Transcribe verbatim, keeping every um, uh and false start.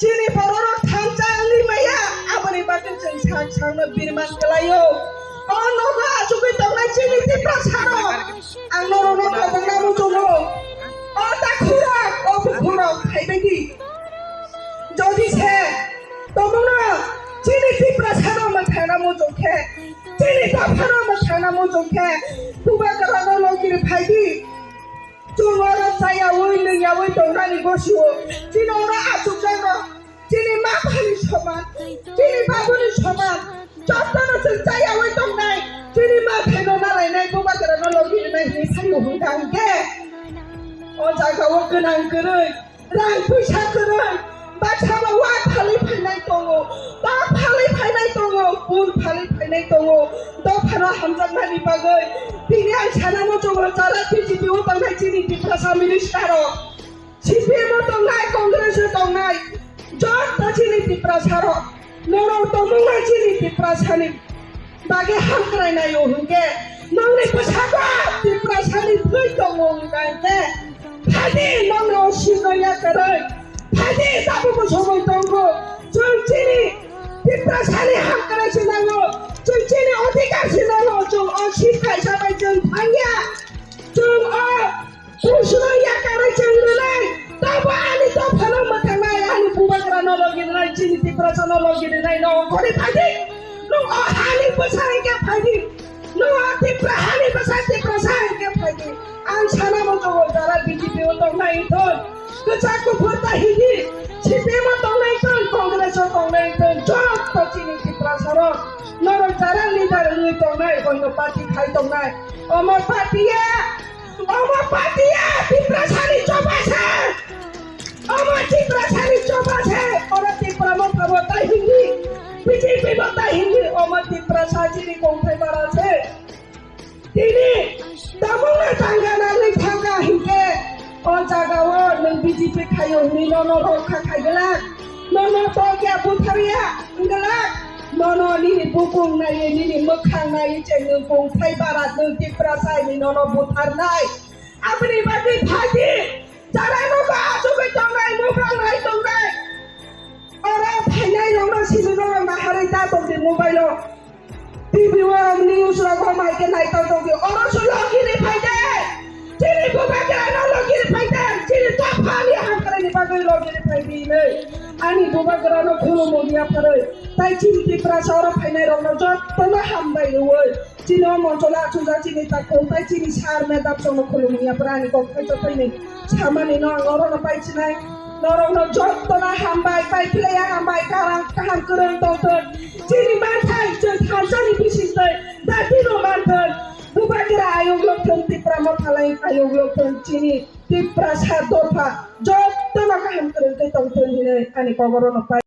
Chini bororok thansa wngwi maya, aboni bagwi chwng sak sakno birman kwlaio. O nogo achugwi tongnai chini Tiprasarok, ang norokno tongna muchungo. O takhurok, o bukhurok, phaibai di. Jodi se tomungno chini Tiprasano mwthangna muchung khe, chini dophano mwthangna muchung khe, bubagrano logiri phai di. Chwng oro chayaui, lwngyaui tongnani gosio. Chini oro achukjakno chini ma phani soman, chini babuni soman. Jotono chwng chayaui tongnai, chini ma phaino nalainai, bubagrano logi rinai hinwi phaiyo hwnkha hwnkhe. O jagao gwnang kwrwi, rang puisa kwrwi, baksano wa phalwi phainai tongo, ta phalwi phainai tongo, bun phalwi phainai tongo. Dophano hamjaknani bagwi tini ang sana muchungo chara B J P o tongnai chini Tiprasa minister rok, C P M o tongnai, Congress o tongnai, joto chini Tiprasa rok, norok tongmungma chini Tiprasani bagwi hamkrainaio hwnkhe, nongni bwsako Tiprasani thwi tongo hwnkha hwnkhe, phaidi nongno sinoya kwrwi, phaidi tabukbo somoi tongo, chwng chini Tiprasani hamkrai se nango, chwng chini odhikar se nango, chwng o seat kaisa bai chwng thangya, chwng o Kusno yakarwi chwng rwnai, tabo ani dophano mwthangnai, ani bubagrano logi rwnai, chini Tiprasano logi rwnai, no ongkhorwi phaidi. Nwng o hani bwsa hwnkhe phaidi. Nwng o Tipra hani bwsa Tiprasa hwnkhe phaidi. Ang sana muchungo jara B J P o tongnai wngthon, kwchak kuphur ta hindi, C P M o tongnai wngthon, Congress o tongnai wngthon, joto chini Tiprasarok norok jara leader wngwi tongnai, boino party khai tongnai, omo party ya. Omo party ya Tiprasani choba se. Omo Tiprasani choba se. Oro Tipra Motha bo tai hindi, B J P bo tai hindi. Omo Tiprasa chini kongthai bara se. Tini tamungno tangana ni thangka hingke o jaga o nwng B J P khaio hini nono rokha khaigelak. Nono tokya butharya wngwlak, nono nini bukung naiwi, nini mwkhang naiwi chengno kongthai bara nwng Tiprasa ni nono butharnai. Aboni bagwi phaidi, jara nogo achugwi tongnai, mobile nai tongnai. Oro phainai rokno simi norok naharwi ta tongdi mobile o. T V o news rogo mai khe naitok tongdi. Oro se logiri phaidi. Chini bubagrano logiri phaidi. Chini dophani hamkraini bagwi logiri phaidi hinwi. Ani bubagrano khulumo ya pharwi. Tai chini Tiprasa oro phainai rokno jottono hambai rwui. Chini o monchola achukjak chini takhuk tai chini sir madam chwngno khulumya pura ani kok thaichok thaini samani no ang orono paichinai. Norokno jottono hambai, paiphlaiya hambai, kaham, kaham kwrwng tongthon. Chini manthai chwng thansani bisingtwi datino manthon. Bubagra ayuk lokthon, Tipra Mothalai ayuk lokthon, chini Tiprasa dopha jottono kaham kwrwng khe tongthon hinwi ani kok orono pai.